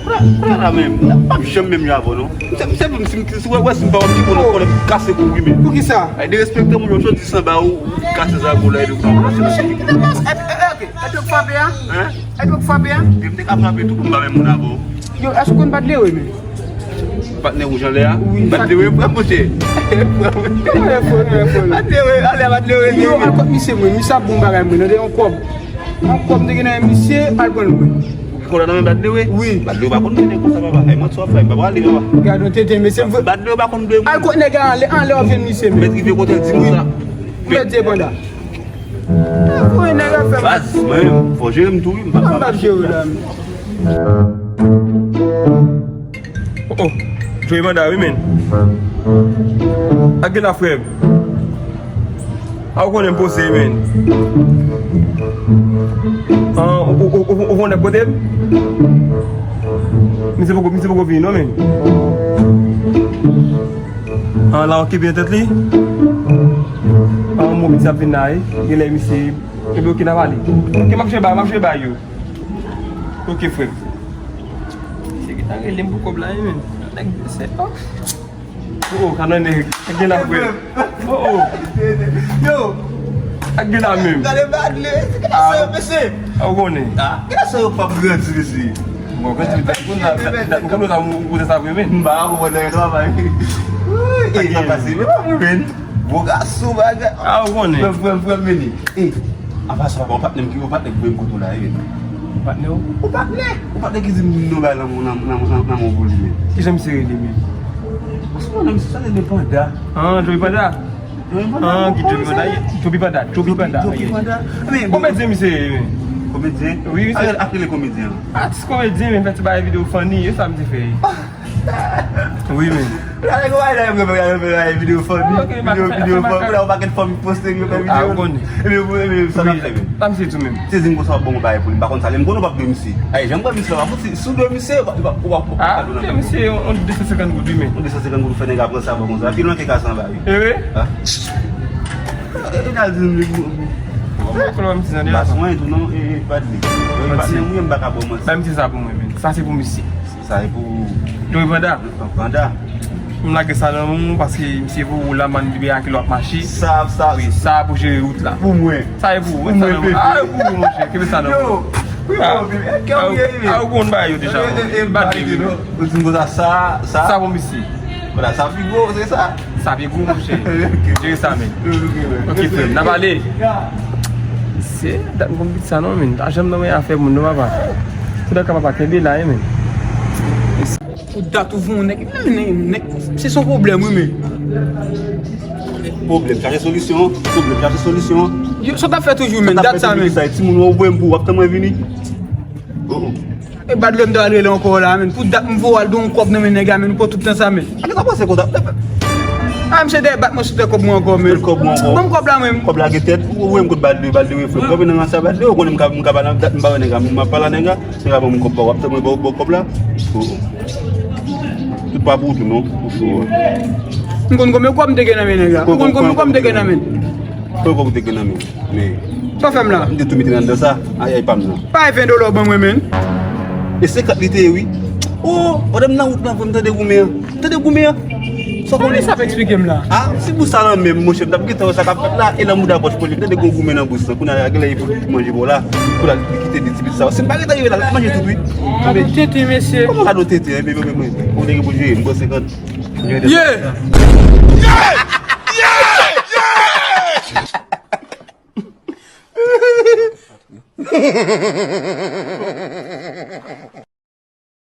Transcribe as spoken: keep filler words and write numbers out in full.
Kounye a la menm, m p ap janm menm jan avè w non. M se, m se, m, si, si, si, wè, wè, si m pa wè m ki bon nan kòlè, m kase kou wi men. Poukisa? Ay, derespekte moun yo, jodi sanba ou, ou kase zago la, epi ou pa kase nan figi. Epi ou frape a? Hein? Epi ou frape a? Epi m te ka frape tou pou m pa menm moun avè w. Yo, èske ou konn bat lewe men? Patnè wouj anlè a? Wi. Bat lewe, frè, monchè. Bat lewe, ale, bat lewe. Yo, al kot misye mwen, misye ap bon bagay mwen, nan de yon kòb. Yon kòb m te gen nan men misye, al pran l mwen. Ou gen kòb la nan men Badlewe? Wi. Badlewe pa konn dwe nèg konsa, papa. Ay, manti w ap fè, m pa prale, papa. Gad yon tenten, mesye. Badlewe pa konn dwe moun. Al kot nèg la anlè, anlè w ap jwenn misye, men. Mèt rive kote l di konsa. Ou mèt di panda. Voye nèg ap fè. Baz, mwen menm, fò jere m tou, wi, m pa ka mache. M ap jere w la, men. Oh, oh. Joe Banda, wi, men. Ak gen la, frè m. A, ou konnen m poze, men. Ah, ou, ou, ou, ou konnen kote m? Misye poko, misye poko vini, non, men. Ah, la, okipe tèt li. Ah, mon piti ap vin la, wi. Genlè misye. Ebyen, oke, n a pale. Oke, m ap jwe ba, m ap jwe ba yo. Oke, frè m. Se ki ta rele m pou kòb la, wi, men. Nèg, se, oh. Oh, oh, ka nan nèg. Ak gen la, frè. Oh, oh. Yo. Ak gen la menm. Gade bad li. Se ki ta sa yo, mesye? Ah, ou konnen. Ah, ki ta sa yo p ap grandi, mesye? Bon, grandi, dat m konn la, dat m konn la, m konnen sa vre, men. M pa konprann nèg travay. Wi, e, sa pase, men pa vre, men. Bon gason, bagay. Ah, ou konnen. Frè m, frè m, frè m, vini. E, apa sa, papa, ou patnè m ki, ou patnè ki voye m kote w la, e. Ou patnè w? Ou patnè. Ou patnè ki di m nou bay lanmou, lanmou, lanmou, lanmou pou li, men. Kijan misye rele, men? An se moman, misye sa rele Panda. Ah, Joey Panda? Joey Panda, ah, ki Joey Panda? Joey Panda, Joey Panda. Joey Panda. Men, bon. Komedyen misye ye, men. Komedyen? Wi, wi, se. Ap rele komedyen an. Atis komedyen, men fè ti bagay videyo funny, e sa misye fè. Wi, men. Gade kòman nèg yo fè videyo funny. Videyo, videyo funny. Kounye a yon pakèt fanm poste yo fè videyo. Ah, ou konnen. Epi, epi, sa n ap fè, men. Sa misye tou menm. Sezi m konsa w ap ban m yon bagay pou li. M pa konn sa. Lè m konnen w p ap dwe misye. Ay, jan m wè misye la, si w dwe misye, w ap, w ap, w ap, w ap, ah, dwe misye, yon de san senkant goud, wi, men. Yon de san senkant goud, fè nèg la pran sa, bon, konsa. Pi lwen ke ka sanba, wi. E vre? Ah. E, e, e, al di m, li, bon, bon. Bas mwen tou, non, e, e, pa di. E, pa di, mwen, m pa ka ba w manti. Ba m ti sa pou mwen, men. Sa se pou misye. Sa e pou ou. Joey Panda. Panda. M lage sa nan men w paske misye voye w la, man, libere ak lòt mache. Sa, sa. Wi, sa pou jere wout la. Pou mwen. Sa e pou ou. Pou mwen, pepe. Ah, e pou ou, monchè. Kenbe sa nan men w. Yo, wi, ah, bon, kè w ye, wi. Ah, ou konn bagay yo deja. E, e, e, bad li, wi. Ou di m konsa, sa, sa. Sa pou misye. Vwala, sa pi gwo, se sa. Sa pi gwo, monchè. Ok. Jere sa, men. Ok, ok, ok. Ok, frè m, n a pale. Ya. Se dat m konn piti sa non, men. Pa janm nan men afè moun non, papa. Tout an ka papa kenbe la, wi, men. Pou dat ou voye yon nèg, men, men, nèg, se son pwoblèm, wi, men. Pwoblèm, chache solisyon, pwoblèm, chache solisyon. Yo, sa w t ap fè toujou, men, dat sa, men. Sa, timoun, ou voye m pou w ap tann mwen vini. Oh, oh. E bad lè m ta al rele ankò la, men. Pou dat m voye al gen yon kòb nan men nèg la, men, ou pran tout tan sa, men. Nèg la panse konsa. Ah, misye dèyè bat mwen sou tè kòb mwen ankò, men. Kòb mwen ankò. Ban m kòb la, men. Kòb la gen tèt, ou wè m kot bad li, bad li, frè m. Kanpe nan sa bad li, ou konnen m ka, m ka pale, dat m pa wè nèg la, m ap pale a nèg la, nèg la ban m kòb pa, w ap tann mwen ba w, ba w kòb la. Oh, oh. Tout pa pou ou tou, non. Ou cho, wè. M konn konbyen kòb m te gen nan men nèg la. Ou konn konbyen kòb m te gen nan men. Konbyen kòb ou te gen nan men. Men. Sa w fè m la? M te tou mete nan anndan sa. Ay, ay, pa m nan. Pa ven dola w ban mwen, men. E senkant li te ye, wi. Oh, pandan m nan wout lan, frè m, tande goumen an. Tande goumen an. Sa w konnen? Sa w ap eksplike m la? Ah, se pou sa lan menm, monchè, m t ap gentan wè sa k ap fèt la, e lan mouda pòch pou li. Tande gwo goumen nan bous lan. Kounye a la, genlè li pou li manje bò la. Pou la, li kite de ti pit sa. Si m pa gentan rive la, l ap manje tout, wi. Ah, tete, mesye. Kòman sa do tete, hein, bebe, bebe? Ou te gen pou jere, m pran senkant. Yeah! Yeah! Yeah! Yeah!